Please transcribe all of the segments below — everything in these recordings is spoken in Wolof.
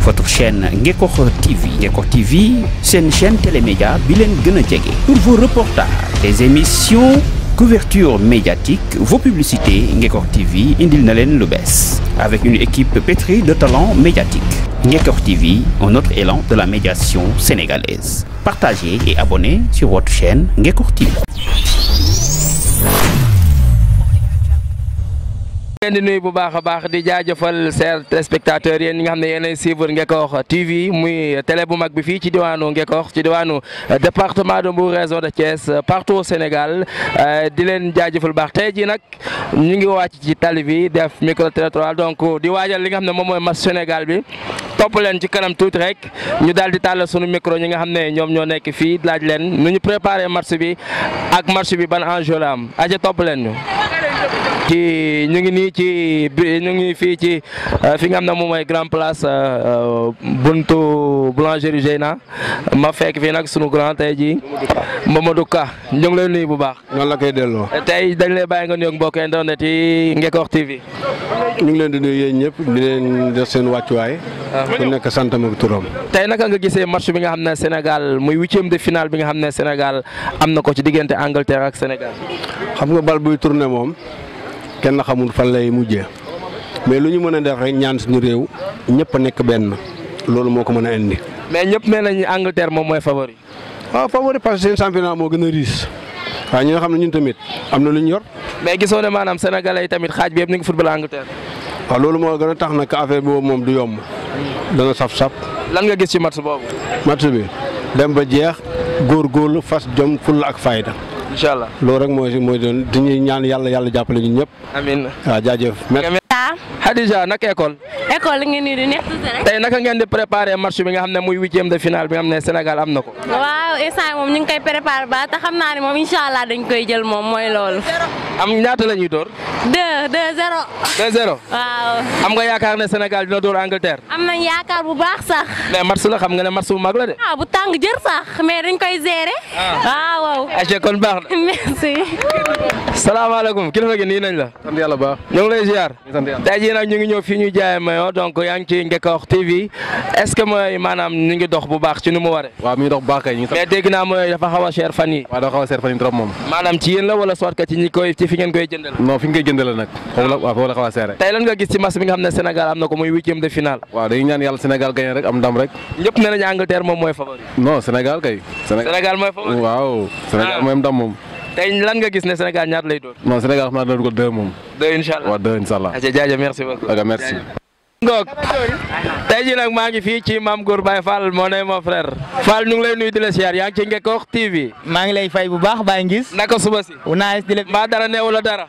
votre chaîne Ngekokh TV. Ngekokh TV, c'est une chaîne télémédia bilen gëna jege. Pour vos reportages, des émissions, couverture médiatique, vos publicités, Ngekokh TV indil na len lu bess. Avec une équipe pétrie de talents médiatiques. Ngekokh TV, un autre élan de la médiation sénégalaise. Partagez et abonnez sur votre chaîne Ngekokh TV. di nuyu bu baax a baax di jaajëfal chers téléspectateurs yéen ñi nga xam ne yéenay suivre Ngekokh TV muy télé bu mag bi fii ci diwaanu Ngekokh ci diwaanu département de Mbour région de Thiès partout au Sénégal di leen jaajëfal baax tey jii nag ñu ngi wàcc ci tali bi def micro-trottoir donc di waajal li nga xam ne moom mooy match Sénégal bi topp leen ci kanam tuuti rek ñu daal di tàllal sunu micro ñi nga xam ne ñoom ñoo nekk fii laaj leen nu ñu préparé match bi ak match bi ban enjeu la am aja topp leen ñu. ñu ngi nii ñu ngi fii ci fi nga xam ne moom mooy grand place buntu boulangerie Zeyna ma fekk fii nag sunu grand tey jii Mamadou Ka ñu ngi lay nuyu bu baax. noonu la koy delloo. tey dañ lay bàyyi nga nuyoog mbokk internet yi Ngekokh TV. ñu ngi leen di nuyu yéen ñëpp di leen def seen wàccuwaay. ku nekk santam ak turam. tey naka nga gisee match bi nga xam ne Sénégal muy huitième de finale bi nga xam ne Sénégal am na ko ci diggante Angleterre ak Sénégal. xam nga bal buy tourné moom. kenn xamul fan lay mujjee mais lu ñu mën a def rek ñaan suñu réew ñëpp a nekk benn loolu moo ko mën a indi. mais ñëpp nee nañu Angleterre moom mooy favori. waaw favori parce que seen championnat moo gën a riche waaye ñi nga xam ne ñun tamit am na lu ñu yor. mais gisoo ne maanaam sénégalais yi tamit xaaj bi yëpp ñu ngi football Angleterre. waaw loolu moo gën a tax nag affaire boobu moom du yomb dana saf-saf. lan nga gis ci match boobu. match bi dem ba jeex góorgóorlu fas jom fulla ak fayda. incha allah loolu rek mooy doon dañuy ñaan yàlla jàppale ñun ñëpp. amiin waaw jaajëf. Khadija naka école. école la ngeen di neex tuuti rek. tey naka ngeen di préparer match bi nga xam ne muy huitième de finale bi nga xam ne Sénégal am na ko. waaw instant moom ñu ngi koy préparer ba te xam naa ne moom incha allah dañ koy jël moom mooy loolu. am ñaata la ñuy door. 2-0. 2-0. waaw. am nga yaakaar ne Sénégal dina door Angleterre. am nañ yaakaar bu baax sax. mais match la xam nga ne match bu mag la de. bu tàng jër sax mais dañ koy gérer. waaw. ayca kon baax na. merci. salaamaaleykum kilifa gi nii nañ la. sant yàlla baax. ñu ngi lay ziar. sant yàlla. tey jii nag ñu ngi ñëw fii ñu jaayee mayo donc yaa ngi ci Ngekokh TV est-ce que mooy maanaam ñu ngi dox bu baax ci nu mu waree. waaw mi ngi dox bu baax kay. mais dégg naa mooy dafa xaw a cher fan yi. waaw dafa xaw a cher fan yi trop moom. maanaam ci yéen la wala soit que ci fi ngeen koy jëndal. non fi nga koy jëndal nag. foofu la xaw a seere. tey lan nga gis ci match bi nga xam ne Sénégal am na ko muy huitième de finale. waaw dañuy ñaan yàlla Sénégal gagné rek am ndam rek. ñëpp nee nañu Angleterre moom mooy favori. non Sénégal kay. Sénégal mooy favori. waaw Sénégal mooy am ndam moom. tey lan nga gis ne Sénégal ñaata lay doon. non Sénégal xam naa dina ko 2 moom. 2 incha allah waaw 2 incha allah. jaajëf merci beaucoup. ok merci. ngoog tey jii nag maa ngi fii ci Mame Goor Baye Fall moo ne mon frère Fall ñu ngi lay nuyu di la siyaar yaa ngi ci Ngekokh TV. maa ngi lay fay bu baax Baye Ngis. naka suba si. naa di la. mbaa dara neewu la dara.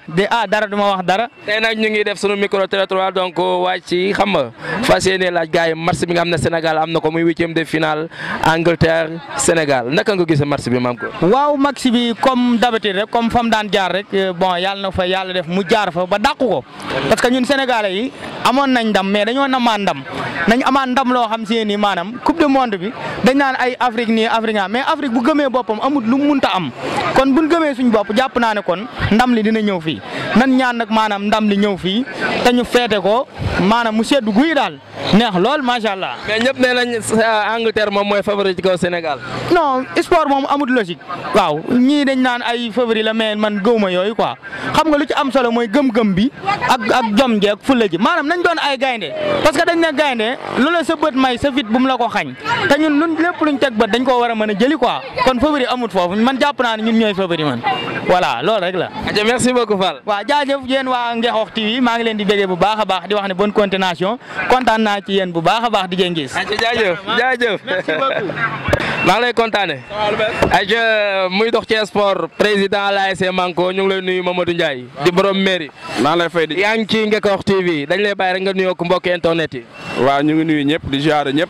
dara du ma wax dara. tey nag ñu ngi def sunu micro-trottoir donc waaj ci xam nga fas yéene laaj gars yi match bi nga xam ne Sénégal am na ko muy huitième de finale Angleterre Sénégal naka nga gisee match bi Mame Goor. waaw match bi comme d'habitude rek comme fam daan jaar rek bon yàlla na fa yàlla def mu jaar fa ba dàqu ko parce que ñun Sénégalais yi amoon nañ ndam mais dañoo namaan ndam nañ amaan ndam loo xam si ni maanaam coupe du monde bi dañ naan ay Afrique nii Afrique mais Afrique bu gëmee boppam amut lu mu munta am kon buñ gëmee suñ bopp jàpp naa ne kon ndam li dina ñëw fii nan ñaan nag maanaam ndam li ñëw fii te ñu feete ko maanaam mu seddu guy daal neex lool macha allah. mais ñëpp nee nañ Angleterre moom mooy favori ci kaw Sénégal. non sport moom amut logique waaw ñii dañ naan ay favori la mais man gëwuma yooyu quoi xam nga lu ci am solo mooy gëm-gëm bi ak jom ji ak fulla ji maanaam nañ doon ay gaynde parce que dañ ne gaynde lu la sa bët may sa fit bu mu la ko xañ te ñun luñ lépp luñ teg bët dañ koo war a mën a jëli quoi kon favori amut foofu man jàpp naa ne ñun ñooy favori man voilà loolu rek la. merci beaucoup Fall. waaw jaajëf yéen waa Ngekokh TV maa ngi leen di béggee bu baax a baax di wax ne bonne continuation kontaan naa ci yéen bu baax a baax di ngeen gis. jaajëf merci beaucoup. maa ngi lay kontaane. muy dox ci sport président l'ASC Manko ñu ngi lay nuyu Mamadou Ndiaye di borom mairie. maa ngi lay fay di. yaa ngi ci Ngekokh TV dañ lay bàyyi rek nga nuyoo ko mbokki internet yi. waaw ñu ngi nuyu ñëpp di ziar ñëpp.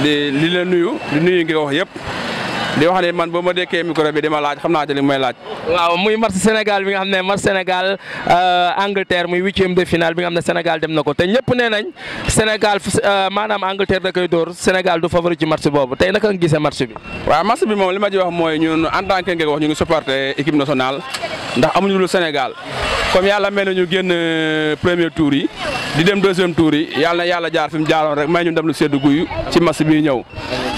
di la nuyu di nuyu Ngekokh yëpp. di wax ne man boo ma dékkee micro bi dama laaj xam naa ci li may laaj. waaw muy match Sénégal bi nga xam ne match Sénégal Angleterre muy huitième de finale bi nga xam ne Sénégal dem na ko te ñëpp nee nañ Sénégal maanaam Angleterre da koy dóor Sénégal du favori ci match boobu tey naka nga gisee match bi. waaw match bi moom li ma ci wax mooy ñun en tant que Ngekokh ñu ngi supporter équipe nationale ndax amuñu lu Sénégal comme yàlla mel na ñu génn premier tour yi di dem deuxième tour yi yàlla na yàlla jaar fi mu jaaroon rek may ñu ndam lu seddu guyu ci match bi ñëw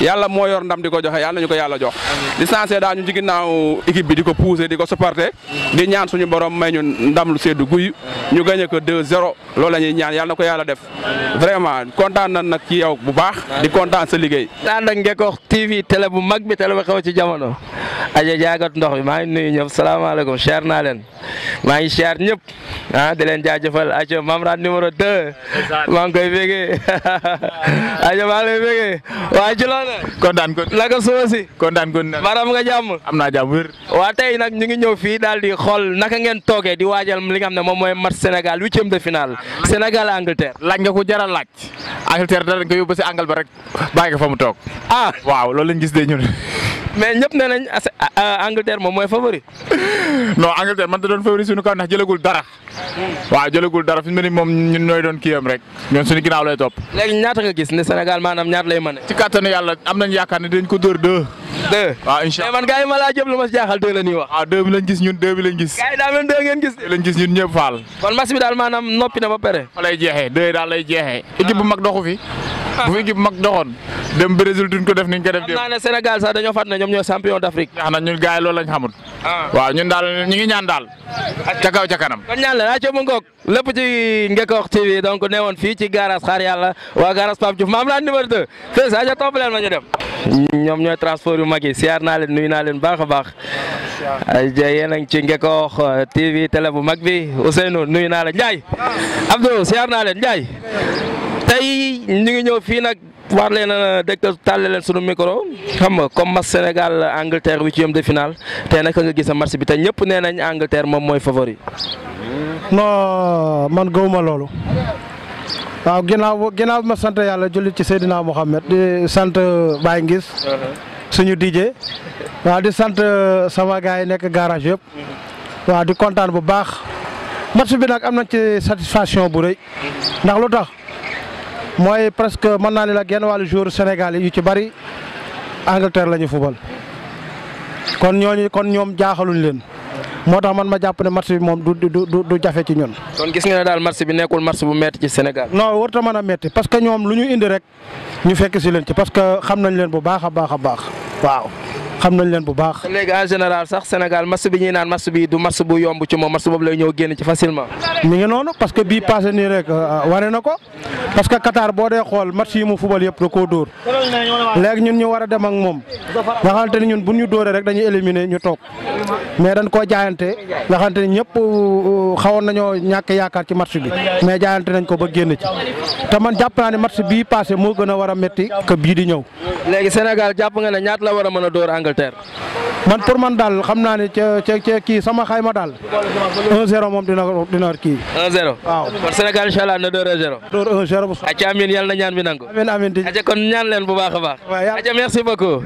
yàlla moo yor ndam di ko joxe yàlla nañu ko yàlla jox licencié daa ñu ci ginnaaw équipe bi di ko pousser di ko supporter di ñaan suñu borom may ñu ndam lu seddu guyu ñu gagné ko 2-0 loolu la ñuy ñaan yàlla na ko yàlla def vraiment kontaan nañ nag ci yow bu baax di kontaan sa liggéey. ànd ak Ngekoox TV télé bu mag bi télé bu xew ci jamono aja jaagat ndox bi maa ngi nuyu ñëpp salaamaaleykum cher naa leen maa ngi cher ñëpp di leen jaajëfal aja Mamrane numéro 2 maa ngi koy bégee aja maa ngi lay bégee waa ci loolu kontaan ko naka suba si kontaan ko maram nga jàmm am naa jàmm wér waa tey nag ñu ngi ñëw fii daal di xool naka ngeen toogee di waajal li nga xam ne moom mooy match Sénégal 8e de finale Sénégal Angleterre laaj nga ko jaral laaj Angleterre da nga yóbbu si Angle ba rek bàyyi ko fa mu toog waaw loolu lañ gis de ñun mais ñëpp nee nañ Angleterre moom mooy favori non Angleterre man da doon favori suñu kaw ndax jëlagul dara waaw jëlagul dara fi mu ne nii moom ñun ñooy doon kiyam rek ñoom suñu ginnaaw lay topp léegi ñaata nga gis ne Sénégal maanaam ñaata lay mën ci kàttanu yàlla am nañ yaakaar ne dañ ko dóor 2 waaw incha allah man gars yi ma laa jëb lu ma si jaaxal 2 la ñuy wax waaw 2 bi lañ gis ñun 2 bi lañ gis gars yi daa mel 2 ngeen gis lañ gis ñun ñëpp faal kon match bi daal maanaam noppi na ba pare fa lay jeexee 2 daal lay jeexee équipe bu mag doxu fi bu fi équipe bu mag doxoon dem Brésil duñ ko def niñ ko def xam naa ne Sénégal sax dañoo fàttali ne ñoom ñooy champion d'Afrique yax na ñun gars yi loolu lañ xamul waaw ñun daal ñu ngi ñaan daal ca kaw ca kanam kon ñaan la ca mu ngoog lépp ci Ngekoox TV donc ne woon fii ci garage xaar yàlla waa garage Pape Diouf Mamrane numéro 2 fii sa ca topp leen ma ñu dem ñoom ñooy transport yu mag yi siyaar naa leen nuyu naa leen baax a baax yéen a ngi ci Ngekoox TV télé bu mag bi Ousseynou nuyu naa leen Ndiaye Abdou siyaar naa leen Ndiaye tey ñu ngi ñëw fii nag war leen a dëkk tàlle leen sunu micro xam nga comme match Sénégal Angleterre 8e de finale tey naka nga gis match bi te ñëpp nee nañ Angleterre moom mooy favori. non man gëwuma loolu waaw ginnaaw ma sant yàlla jullit ci Seydina Mohamed di sant Baye Ngis suñu DJ waaw di sant sama gars yi nekk garage yëpp waaw di kontaan bu baax match bi nag am nañ ci satisfaction bu rëy ndax lu tax mooy presque mën naa ne la genn wàllu jour Sénégal yu ci bari Angleterre la ñu fubal kon ñoom jaaxaluñ leen moo tax man ma jàpp ne match bi moom du jafe ci ñun. kon gis nga ne daal match bi nekkul match bu metti ci Sénégal. non warut a mën a metti parce que ñoom lu ñu indi rek ñu fekk si leen ci parce que xam nañ leen bu baax a baax waaw. xam nañ leen bu baax. léegi en général sax Sénégal match bi ñuy naan match bi du match bu yomb ci moom match boobu lay ñëw génn ci facilement. mi ngi noonu parce que bii passé nii rek wane na ko parce que Qatar boo dee xool match yi mu fubal yëpp da koo dóor léegi ñun ñu war a dem ak moom nga xamante ni ñun bu ñu dóoree rek dañuy éliminer ñu toog mais dañ koo jaayante nga xamante ni ñëpp xawoon nañoo ñàkk yaakaar ci match bi mais jaayante nañ ko ba génn ci te man jàpp naa ne match bii passé moo gën a war a métti que bii di ñëw. léegi Sénégal jàpp nga ne ñaata la war a mën a dóor Angleterre. man pour man daal xam naa ne ca kii sama xayma daal 1-0 moom dina kii. 1-0 waaw kon Sénégal incha allah na door 1-0. door 1-0 bu acca amiin yàlla na ñaan bi nangu. amiin di acca kon ñaan leen bu baax a baax. acca merci beaucoup.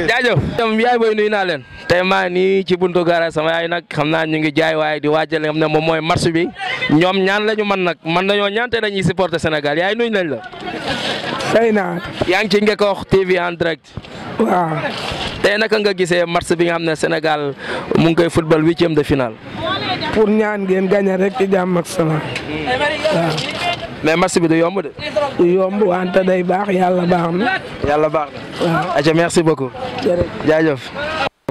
jaajëf. yaay booy nuyu naa leen. tey maa nii ci buntu garage sama yaay nag xam naa ñu ngi jaay waaye di waajal nga xam ne moom mooy match bi ñoom ñaan lañu man nag man nañoo ñaan te dañuy supporter Sénégal yaay nuyu nañ la. xëy na. yaa ngi ci Ngekoox TV en direct. waaw. tey naka nga gisee match bi nga xam ne Sénégal mu ngi koy football 8e de finale. pour ñaan ngeen gagné rek ci jàmm ak salaam. waaw. mais match bi du yomb de. du yomb wante day baax yàlla baax na. yàlla baax na. waaw. aca merci beaucoup. jaajëf.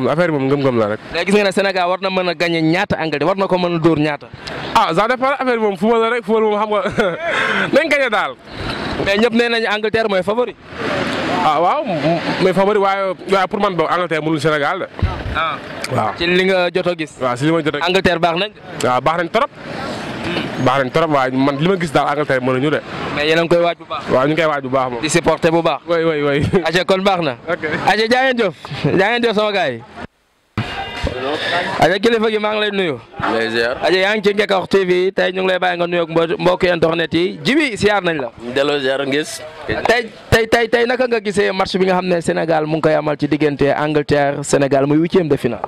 affaire moom ngëm-ngëm la rek. léegi gis nga ne Sénégal war na mën a gagné ñaata Angleterre war na ko mën a dóor ñaata. ah ça dépend affaire moom football la rek football moom xam nga nañ gagné daal. mais ñëpp nee nañu Angleterre mooy favori. ah waaw mooy favori waaye pour man boog Angleterre mënul Sénégal de. ah waaw ci li nga jot a gis. waaw si li ma jot a gis Angleterre baax nañ. waaw baax nañ trop. baax nañ trop waaye man li ma gis daal Angleterre mënuñu de. mais yéen a ngi koy waaj bu baax. waaw ñu ngi koy waaj bu baax moom. di supporter bu baax. oui. aca kon baax na. ok aca jaa ngeen jëf sama gars yi. aja kilifa gi maa ngi lay nuyu. lay ziar. aja yaa ngi ci Ngekoox TV tey ñu ngi lay bàyyi nga nuyoog mbokki internet yi jibi siyaar nañ la. delloo ziar ngis. tey naka nga gisee match bi nga xam ne Sénégal mu ngi koy amal ci diggante Angleterre Sénégal muy 8e de finale.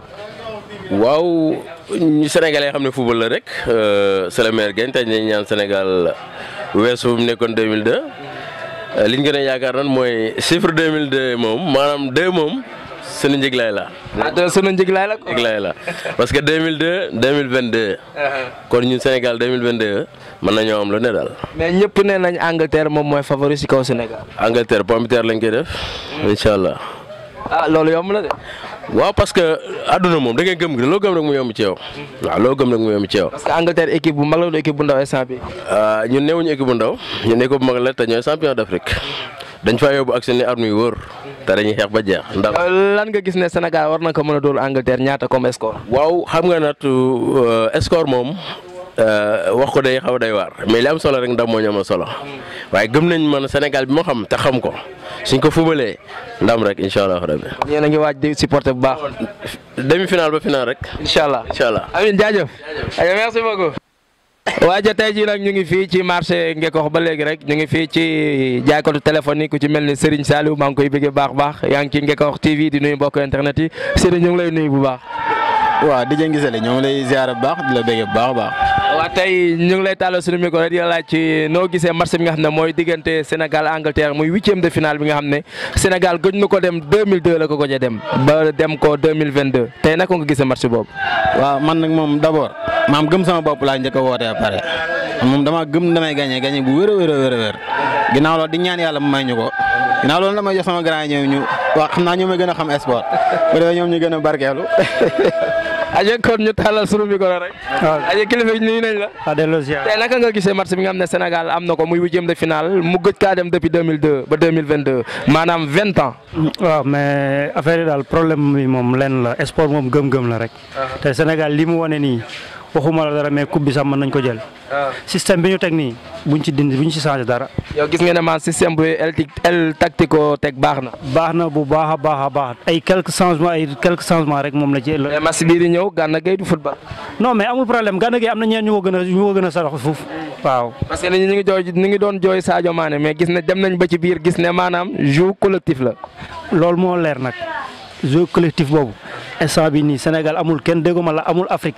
waaw ñu Sénégalais xam ne football la rek c'est le meilleur gagne tey ñu ñaan Sénégal weesu mu nekkoon 2002 liñ gën a yaakaar nan mooy chiffre 2002 moom maanaam 2 moom sunu njëglaay la. sunu njëglaay la quoi. njëglaay la parce que 2002 2022. kon ñun Sénégal 2022 mën nañoo am lu ne daal. mais ñëpp nee nañ Angleterre moom mooy favori si kaw Sénégal. Angleterre pomme de terre lañ koy def. incha allah. loolu yomb na de. waaw parce que àdduna moom da ngay gëm loo gëm rek mu yomb ci yow. waaw loo gëm rek mu yomb ci yow. parce que Angleterre équipe bu mag la du équipe bu ndaw instant bi. ñun newuñu équipe bu ndaw ñun équipe bu mag la te ñooy champion d'Afrique dañ faa yóbbu ak seen armes yu wóor te dañuy xeex ba jeex. ndax lan nga gis ne Sénégal war na ko mën a dóor Angleterre ñaata comme score. waaw xam nga nag score moom wax ko day xaw day waar mais li am solo rek ndam moo ñu am solo waaye gëm nañ man Sénégal bi moo xam te xam ko suñ ko fubalee ndam rek incha allah rabbi. yéen a ngi waaj di supporter bu baax. demi final ba final rek. incha allah incha allah. amiin jaajëf. merci beaucoup. waaja tey jii nag ñu ngi fii ci marché Ngekox ba léegi rek ñu ngi fii ci jaaykatu téléphone yi ku ci mel ni Serigne Saliou maa ngi koy bëggee baax yaa ngi ci Ngekox TV di nuyu mbokk internet yi Serigne ñu ngi lay nuyu bu baax. waaw di jëng gisale ñoo ngi lay ziar bu baax di la bëggee bu baax a baax. waaw tey ñu ngi lay tàllal suñu micro rek di la laaj ci noo gisee match bi nga xam ne mooy diggante Sénégal Angleterre muy 8e de finale bi nga xam ne Sénégal gëj na ko dem 2002 la ko gëj a dem ba dem ko 2022 tey naka nga gisee match boobu. waaw man nag moom d'abord maam gëm sama bopp laa njëkk a wootee pare moom dama gëm damay gagné bu wér a wér ginnaaw loolu di ñaan yàlla mu may ñu ko ginnaaw loolu damay jox sama grand ñëw ñu wax xam naa ñoo may gën a xam sport bu defee ñoom ñu gën a barkeelu. aje kon ñu tàllal sunu micro rek. waaw aje kilifa yi nuyu nañ la. tey naka nga gisee match bi nga xam ne Sénégal am na ko muy 8e de finale mu gëj kaa dem depuis 2002 ba 2022 maanaam 20 ans. waaw mais affaire yi daal problème bi moom lenn la sport moom gëm-gëm la rek. te Sénégal li mu wane nii waxuma la dara mais coupe bi sax mën nañ ko jël. système bi ñu teg nii buñ ci dindi buñ ci changé dara. yow gis nga ne man système bu el tactico teg baax na. baax na bu baax a baax ay quelques changements rek moom la ci. mais match bii di ñëw Gana Gueye du football. non mais amul problème Gana Gueye am na ñeen ñu ko gën a sarax foofu waaw. parce que ñu ngi doon jooy Sadio Mané mais gis ne dem nañ ba ci biir gis ne maanaam jeu collectif la. loolu moo leer nag jeu collectif boobu instant bi nii Sénégal amul kenn dégguma la amul Afrique.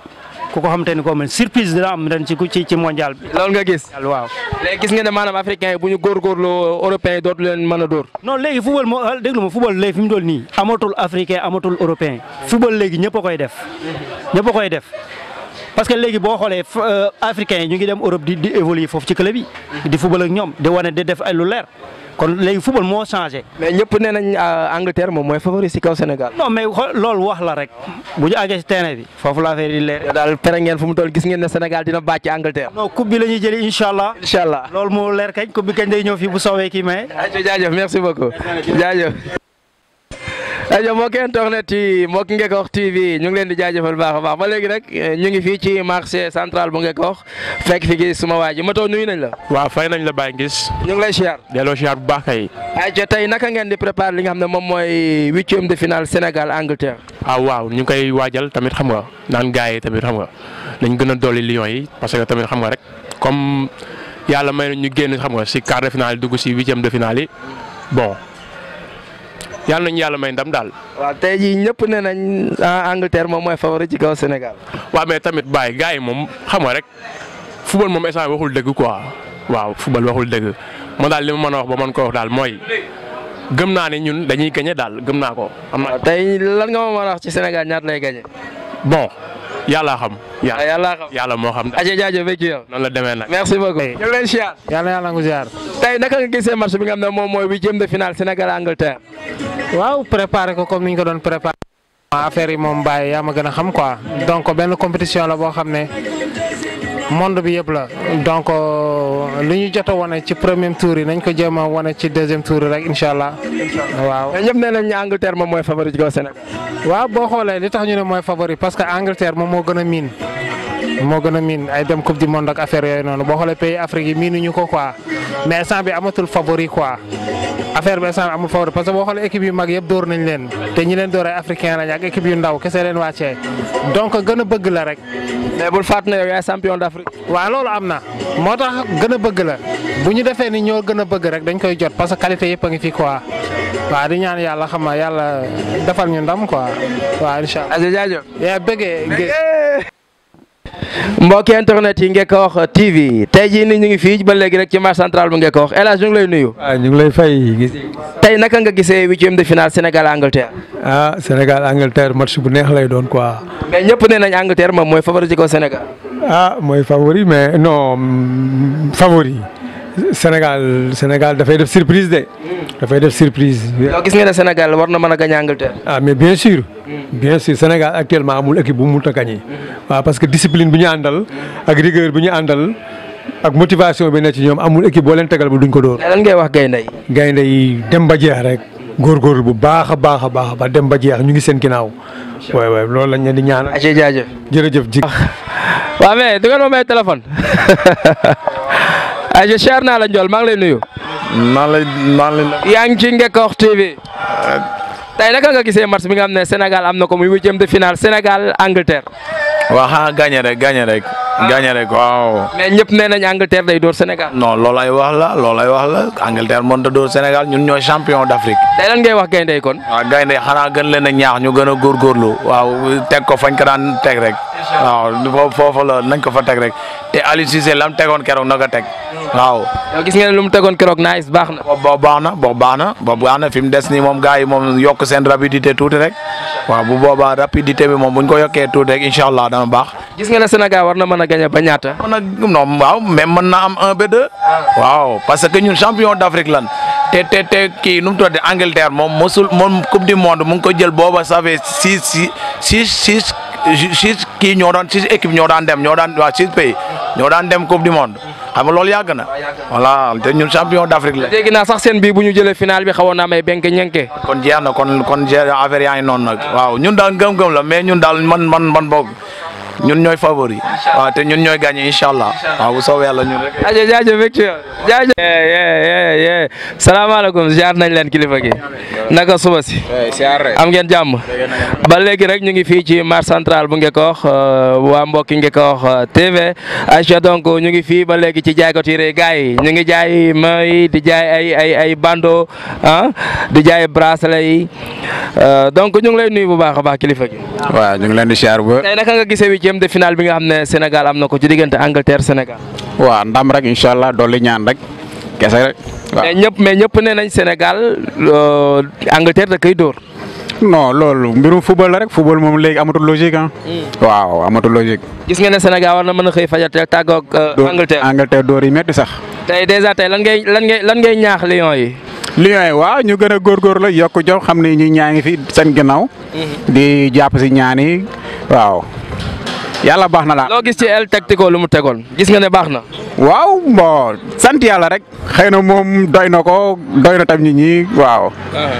ku ko xamante ni ko mel surprise dina am ren ci mondial bi. loolu nga gis. waaw léegi gis nga ne maanaam africain yi bu ñu góorgóorloo européen yi dootu leen mën a dóor. non léegi football moo déglu ma football léegi fi mu doon nii amatul africain amatul européen football léegi ñëpp a koy def. parce que léegi boo xoolee africain yi ñu ngi dem Europe di évoluer foofu ci club yi. di football ak ñoom di wane di def ay lu leer. kon léegi football moo changé. mais ñëpp nee nañ Angleterre moom mooy favori si kaw Sénégal. non mais loolu wax la rek bu ñu àggee si terrain bi foofu la affaire yi leer. daal pere ngeen fu mu toll gis ngeen ne Sénégal dina bàcc Angleterre. non coupe bi la ñuy jëli incha allah. incha allah loolu moo leer kañ coupe bi kañ day ñëw fii bu soowee kii may. jaajëf merci beaucoup jaajëf. ajo mbokki internet yi mbokki Ngekox TV ñu ngi leen di jaajëfal baax a baax ba léegi rek ñu ngi fii ci marché central bu Ngekox fekk fi gis suma waa ji Mato nuyu nañ la. waaw fay nañ la Baye Ngis. ñu ngi lay siyaar. delloo siyaar bu baax kay. ajo tey naka ngeen di préparer li nga xam ne moom mooy 8e de finale Sénégal Angleterre. waaw ñu ngi koy waajal tamit xam nga naan gars yi tamit xam nga dañ gën a dolli Lions yi parce que tamit xam nga rek comme yàlla may ñu génn xam nga si quart de finale dugg si 8e de finale yi bon. yàlla nañu yàlla may ndam daal. waaw tey jii ñëpp ne nañ Angleterre moom mooy favori ci kaw Sénégal. waaw mais tamit Baye gars yi moom xam nga rek football moom instant waxul dëgg quoi waaw football waxul dëgg man daal li ma mën a wax ba mën ko wax daal mooy gëm naa ne ñun dañuy gagné daal gëm naa ko. am na tey lan nga ma mën a wax ci Sénégal ñaata lay gagné. bon yàlla xam. yàlla xam yàlla moo xam. aja jaajëf ci yow. noonu la demee nag. merci beaucoup. ñu ngi leen siyaar. yàlla nga ziar. tey naka nga gisee match bi nga xam ne moom mooy 8e de finale Sénégal Angleterre. waaw préparé ko comme ni ñu ko doon préparé. affaire yi moom Baye yaa ma gën a xam quoi donc benn compétition la boo xam ne monde bi yëpp la donc lu ñu jot a wane ci premier tour yi nañ ko jéem a wane ci deuxième tour yi rek incha allah waaw. mais ñëpp nee nañ Angleterre moom mooy favori ci kaw Sénégal. waaw boo xoolee li tax ñu ne mooy favori parce que Angleterre moom moo gën a miin. ay dem coupe du monde ak affaire yooyu noonu boo xoolee pays Afrique yi miinuñu ko quoi mais instant bi amatul favori quoi affaire bi instant bi amul favori parce que boo xoolee équipe yu mag yëpp dóor nañ leen te ñi leen dóor ay africain lañ ak équipe yu ndaw kese leen wàccee donc gën a bëgg la rek. mais bul fàtt na yow yaay champion d'Afrique. waaw loolu am na moo tax gën a bëgg la bu ñu defee ni ñoo gën a bëgg rek dañ koy jot parce que qualité yëpp a ngi fi quoi waaw di ñaan yàlla xam nga yàlla defal ñu ndam quoi waaw incha allah. jaajëf. yaa bëggee. mbokki internet yi Ngekoox TV tey jii ni ñu ngi fii ba léegi rek ci marché central bu Ngekoox El Hadj ñu ngi lay nuyu. ñu ngi lay fay gis. tey naka nga gisee huitième de finale Sénégal Angleterre. Sénégal Angleterre match bu neex lay doon quoi. mais ñëpp nee nañ Angleterre moom mooy favori ci ko Sénégal. mooy favori mais non favori Sénégal dafay def surprise de. dafay def surprise. yow gis nga ne Sénégal war na mën a gagné Angleterre. mais bien sûr. bien sûr Sénégal actuellement amul équipe bu mu mënut a gagné. waaw parce que discipline bi ñu àndal ak rigueur bi ñu àndal ak motivation bi ne ci ñoom amul équipe boo leen tegal bu duñ ko dóor. lan ngay wax gaynde yi. gaynde yi dem ba jeex rek góorgóorlu bu baax a baax ba dem ba jeex ñu ngi seen ginnaaw. waaw loolu lañ leen di ñaanal. jaajëf jërëjëf ji. waaw mais du ngeen ma may téléphone. je cher naa la Ndiol maa ngi lay nuyu. yaa ngi ci Ngekoox TV. tey naka nga gisee match bi nga xam ne Sénégal am na ko muy huitième de finale Sénégal Angleterre. waaw gagné rek waaw. mais ñëpp nee nañ Angleterre day dóor Sénégal. non loolay wax la Angleterre mënut a dóor Sénégal ñun ñooy champion d'Afrique. tey lan ngay wax gaynde yi kon. waaw gaynde xanaa gën leen a ñaax ñu gën a góorgóorlu waaw teg ko fañ ko daan teg rek. waaw foofu la nañ ko fa teg rek te Aliou Cissé lam tegoon keroog na ko teg waaw. yow gis ngeen lu mu tegoon keroog nice baax na. boobu baax na fi mu des nii moom gars yi moom yokk seen rapidité tuuti rek waaw bu boobaa rapidité bi moom buñ ko yokkee tuuti rek incha allah dana baax. gis nga ne Sénégal war na mën a gagné ba ñaata. non waaw même mën na am 1-2. waaw parce que ñun champion d'Afrique lan te kii nu mu tuddati Angleterre moom coupe du monde mu ngi ko jël booba ça fait six kii ñoo daan 6 équipes ñoo daan dem 6 pays ñoo daan dem coupe du monde xam nga loolu yàgg na. voilà te ñun champion d'Afrique la. dégg naa sax seen bii bu ñu jëlee final bi xawoon naa may benk ñenke. kon jeex na kon affaire yaa ngi noonu nag. waaw ñun daal gëm-gëm la mais ñun daal man boog ñun ñooy favori. waaw te ñun ñooy gagné incha allah. waaw bu soobee yàlla ñun rek. jaajëf salaamaaleykum ziar nañ leen kilifa gi. naka suba si. am ngeen jàmm. ba léegi rek ñu ngi fii ci marché central bu Ngekoox waa mbokki Ngekoox TV Aïcha donc ñu ngi fii ba léegi ci jaay ko tiire gars yi ñu ngi jaay may di jaay ay bando di jaay bracelet yi donc ñu ngi lay nuyu bu baax a baax kilifa gi. waaw ñu ngi leen di ziar ba. tey naka nga gisee huitième de finale bi nga xam ne Sénégal am na ko ci diggante Angleterre Sénégal. waaw ndam rek incha allah dolli ñaan rek kese rek. waaw mais ñëpp nee nañ Sénégal Angleterre da koy dóor. non loolu mbirum football la rek football moom léegi amatul logique waaw amatul logique. gis nga ne Sénégal war na mën a xëy fajateel tàggoo ak Angleterre dóor yi métti sax. tey dèjà tey lan ngay ñaax Lions yi. Lions yi waaw ñu gën a góorgóorlu yokk jox xam ne ñi ñaa ngi fi seen ginnaaw. di jàpp si ñaan yi waaw. yàlla baax na daal. loo gis ci El Tactico lu mu tegoon gis nga ne baax na. waaw bon sant yàlla rek xëy na moom doy na ko doy na tam nit ñi waaw.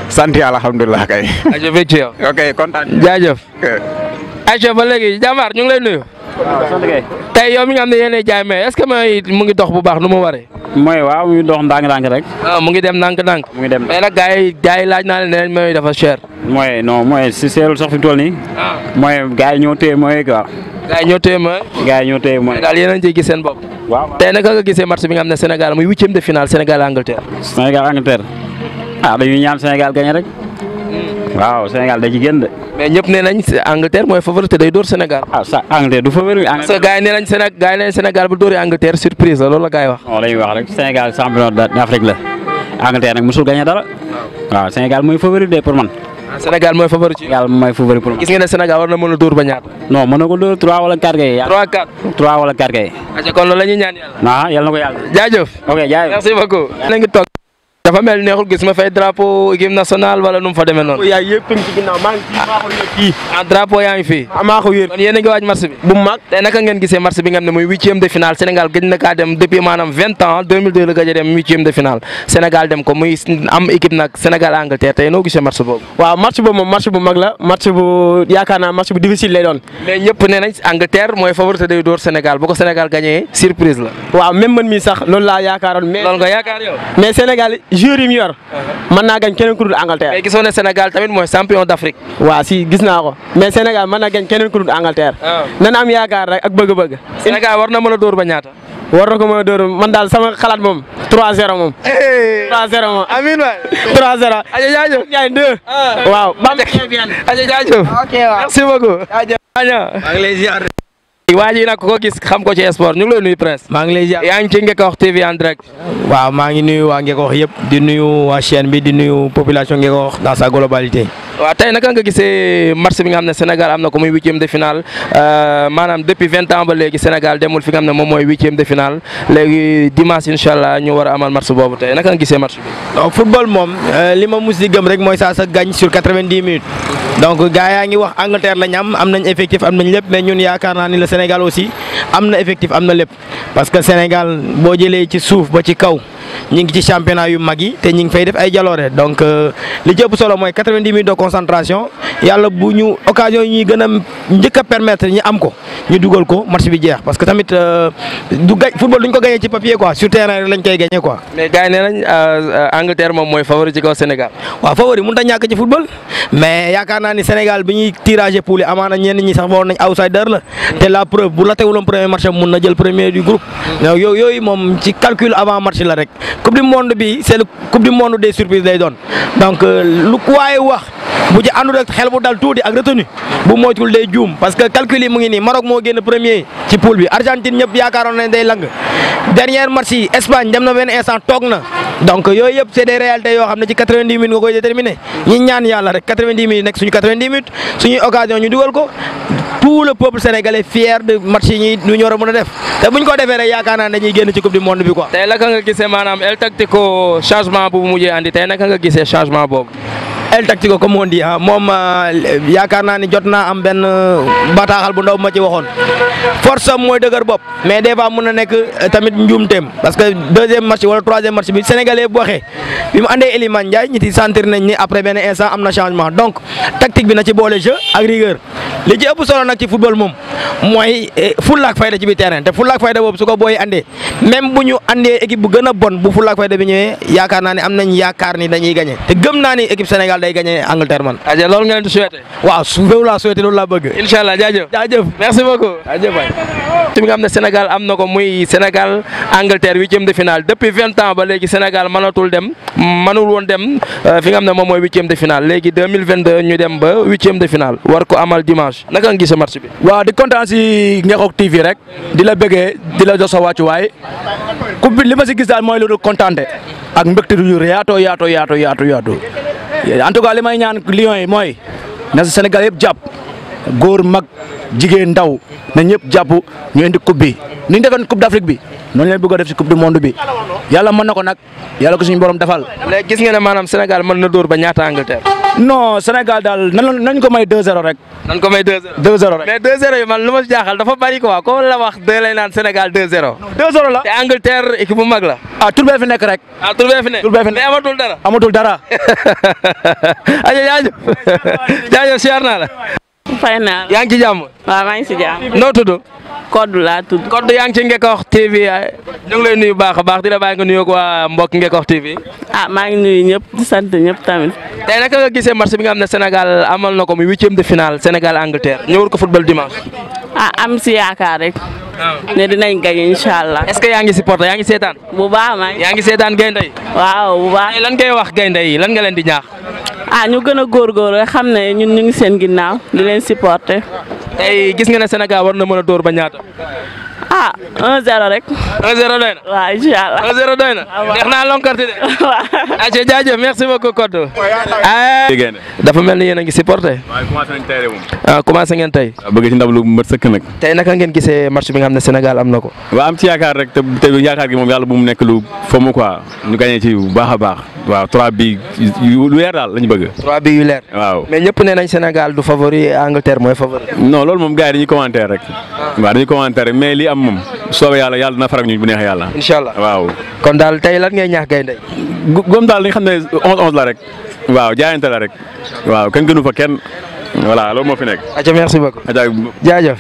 sant yàlla alhamdulilah kay. ok kontaan jaajëf. Aïcha ba léegi jàmbaar ñu ngi lay nuyu. tey yow mi nga xam ne yéenay jaay mais est-ce que mu ngi dox bu baax nu mu waree. waaw mu ngi dox ndànk-ndànk rek. mu ngi dem ndànk-ndànk. mu ngi dem mais nag gars yi laaj naa ne mooy dafa cher. mooy si seerul sax fi mu toll nii. mooy gars yi ñoo téye mooy quoi. gars yi ñoo téye mooy. daal yéen a ngi ciy gis seen bopp. waaw tey naka nga gisee match bi nga xam ne Sénégal muy huitième de finale Sénégal Angleterre. dañuy ñaan Sénégal gagné rek. waaw Sénégal da ci génn de. mais ñëpp nee nañ Angleterre mooy favori te day dóor Sénégal. Angleterre du favori. parce que gars yi nee nañ Sénégal bu dóoree Angleterre surprise la loolu la gars yi wax. non dañuy wax rek Sénégal champion d'Afrique la Angleterre nag musul gagné dara waaw Sénégal mooy favori de pour man. Sénégal mooy favori ci. Sénégal mooy favori pour man. gis nga ne Sénégal war na mën a dóor ba ñaata. non mën na ko dóor 3 wala 4 kay. 3 wala 4 kay. kon loolu la ñuy ñaan yàlla. yàlla na ko yàlla. jaajëf. ok jaajëf merci beaucoup. na ngi toog. dafa mel neexul gis ma fay drapeau équipe nationale wala nu mu fa demee noonu. yaay yëpp ci ginnaaw maa ngi fii. drapeau yaa ngi fii. maa ko wér. kon yéen a ngi waaj match bi. bu mag tey naka ngeen gisee match bi nga xam ne muy huitième de finale Sénégal gëj na kaa dem depuis maanaam 20 ans 2002 la gëj a dem huitième de finale Sénégal dem ko muy am équipe nag Sénégal Angleterre tey noo gisee match boobu. waaw match boobu moom match bu mag la match bu yaakaar naa match bu difficile lay doon. mais ñëpp nee nañ Angleterre mooy favori day door Sénégal bu ko Sénégal gagné surprise la. waaw même man mii sax loolu laa yaakaaroon. mais loolu nga yaakaar yow. mais Sénégal joueurs yi mu yor. mën naa gañ keneen ku dul Angleterre. mais gisoo ne Sénégal tamit mooy champion d'Afrique. waaw si gis naa ko mais Sénégal mën naa gañ keneen ku dul Angleterre. nan am yaakaar rek ak bëgg-bëgg. Sénégal war na mën a dóor ba ñaata. war na ko mën a dóor man daal sama xalaat moom 3-0 moom. 3-0 moom. amiin waay. 3-0. aja jaajëf. Ndiaye 2. waaw. aja jaajëf. ok waaw merci beaucoup. jaajëf. maa ngi lay ziar. waa ji nag ko gis xam ko ci sport ñu ngi lay nuyu Prince. maa ngi lay ziar yaa ngi ci Ngekokh TV en direct. waaw maa ngi nuyu waa Ngekokh yëpp di nuyu waa chaîne bi di nuyu population Ngekokh dans sa globalité. waaw tey naka nga gisee match bi nga xam ne Sénégal am na ko muy 8e de finale maanaam depuis 20 ans ba léegi Sénégal demul fi nga xam ne moom mooy 8e de finale léegi dimanche incha allah ñu war a amal match boobu tey naka nga gisee match bi. donc football moom li ma mus di gëm rek mooy ça se gagne sur 90 minutes donc gars yaa ngi wax Angleterre lañ am nañ effectif am nañ lépp mais ñun yaakaar naa ni le Sénégal aussi am na effectif am na lépp parce que Sénégal boo jëlee ci suuf ba ci kaw. ñi ngi ci championnat yu mag yi te ñi ngi fay def ay jaloore donc li ci ëpp solo mooy 90 minutes de concentration yàlla bu ñu occasion yi ñuy gën a njëkk a permettre ñu am ko ñu dugal ko match bi jeex parce que tamit du gañ football duñ ko gagné ci papier quoi sur terrain rek lañ koy gagné quoi. mais gars yi nee nañ Angleterre moom mooy favori ci kaw Sénégal. waaw favori mënut a ñàkk ci football mais yaakaar naa ni Sénégal bi ñuy tirage poule amaana ñenn ñi sax woon nañ outsider la te la preuve bu la teewuloon premier match mun na jël premier du groupe donc yooyu moom ci calcul avant match la rek. coupe du monde bi c'est le coupe du monde des surprises lay doon donc lu ko waaye wax bu ci àndul rek xel bu dal tuuti ak retenu bu moytuwul day juum parce que calcul yi mu ngi nii Maroc moo génn premier ci poule bi Argentine ñëpp yaakaaroon nañ day lang dernière match yi Espagne dem na benn instant toog na donc yooyu yëpp c'est des réalités yoo xam ne ci 90 minutes nga koy déterminer ñi ñaan yàlla rek 90 minutes nekk suñu 90 minutes suñuy occasion ñu dugal ko tout le peuple sénégalais fier de match yi ñu war a mën a def te buñ ko defee rek yaakaar naa dañuy génn ci coupe du monde bi quoi. tey naka nga gisee maanaam El Tactico changement bu mujjee andi tey naka nga gisee changement boobu. El Tactico comme on dit moom yaakaar naa ni jot naa am benn bataaxal bu ndaw bu ma ci waxoon force am mooy dëgër bopp mais des fois mën na nekk tamit njuumteem parce que deuxième match wala troisième match bi sénégalais bu waxee bi mu andee Elimane Ndiaye ñi ci sentir nañ ni après benn instant am na changement donc tactique bi na ci boole jeu ak rigueur li ci ëpp solo nag ci football moom mooy fulla ak fayda ci biir terrain te fulla ak fayda boobu su ko booy andee même bu ñu andee équipe bu gën a bon bu fulla ak fayda bi ñëwee yaakaar naa ne am nañ yaakaar ni dañuy gagné te gëm naa ni équipe Sénégal day gagné Angleterre man. aja loolu nga leen di souhaité. waaw loolu laa souhaité loolu laa bëgg. incha allah jaajëf jaajëf merci beaucoup. jaajëf waay. fi nga xam ne Sénégal am na ko muy Sénégal Angleterre 8e de finale depuis 20 ans ba léegi Sénégal mënul woon dem fi nga xam ne moom mooy 8e de finale léegi 2022 ñu dem ba 8e de finale war ko amal dimanche naka nga gisee match bi. waaw di kontaan si Ngekokh TV rek di la bëggee di la jox sa wàccuwaay coupe bi li ma si gis daal mooy lu kontaante ak mbégte yu yaatoo en tout cas li may ñaan Lions yi mooy na Sénégal yëpp jàpp góor mag jigéen ndaw na ñëpp jàpp ñu indi coupe bi ni ñu defoon coupe d'Afrique bi noonu leen bëgg a def si coupe du monde bi yàlla mën na ko nag yàlla ko suñu borom defal. léegi gis nga ne maanaam Sénégal mën na dóor ba ñaata Angleterre. non Sénégal daal nañ ko may 2-0 rek. nañ ko may 2-0. 2-0 rek mais 2-0 yi man lu ma si jaaxal dafa bari quoi ko la wax 2 lay naan Sénégal 2-0. 2-0 la te Angleterre équipe bu mag la. ah tur bee fi nekk rek. ah tur bee fi nekk mais amatul dara. amatul dara. jaajëf jaajëf siyaar naa la. fay naa la yaa ngi ci jàmm. waaw maa ngi si jàmm. noo tudd. Koddu laa tudd. Koddu yaa ngi ci Ngekokh TV ñu ngi lay nuyu baax a baax di la bàyyi nga nuyoo ko waa mbokk Ngekokh TV. ah maa ngi nuyu ñëpp di sant ñëpp tamit. tey naka nga gisee match bi nga xam ne Sénégal amal na ko muy 8e de finale Sénégal Angleterre ñu war ko football dimanche. ah am si yaakaar rek. ne dinañ gañ incha allah. est-ce que yaa ngi supporter yaa ngi seetaan. bu baax maa ngi. yaa ngi seetaan gaynde yi. waaw bu baax. lan ngay wax gaynde yi lan nga leen di ñaax. ah ñu gën a góorgóorlu rek xam ne ñun ñu ngi seen ginnaaw di leen supporter. tey gis nga ne Sénégal war na mën a dóor ba ñaata. ah 1-0 rek. 1-0 doy na. waaw incha allah 1-0 doy na. neex naa lonkarti de. waaw. ayca jaajëf merci beaucoup Kodou. dafa mel ni yéen a ngi supporter. waaw commencé nañ tey de moom. ah commencé ngeen tey. waaw bëgg ci ndam lu mët sëkk nag. tey naka ngeen gisee match bi nga xam ne Sénégal am na ko. waaw am ci yaakaar rek te yaakaar gi moom yàlla bu mu nekk lu fomm quoi ñu gagné ci bu baax a baax waaw 3 bi yu leer daal lañu bëgg. 3 bi yu leer. waaw mais ñëpp nee nañ Sénégal du favori Angleterre mooy favori. non loolu moom gars yi dañuy commentaire rek. waaw dañuy commentaire rek mais li am moom soobee yàlla na farak ñu bu neexee yàlla. incha allah waaw. kon daal tey lan ngay ñaax gaynde. góom daal dañu xam ne 11-11 la rek. waaw jaayante la rek. waaw kenn gënu fa kenn. voilà loolu moo fi nekk. aca merci beaucoup. jaajëf.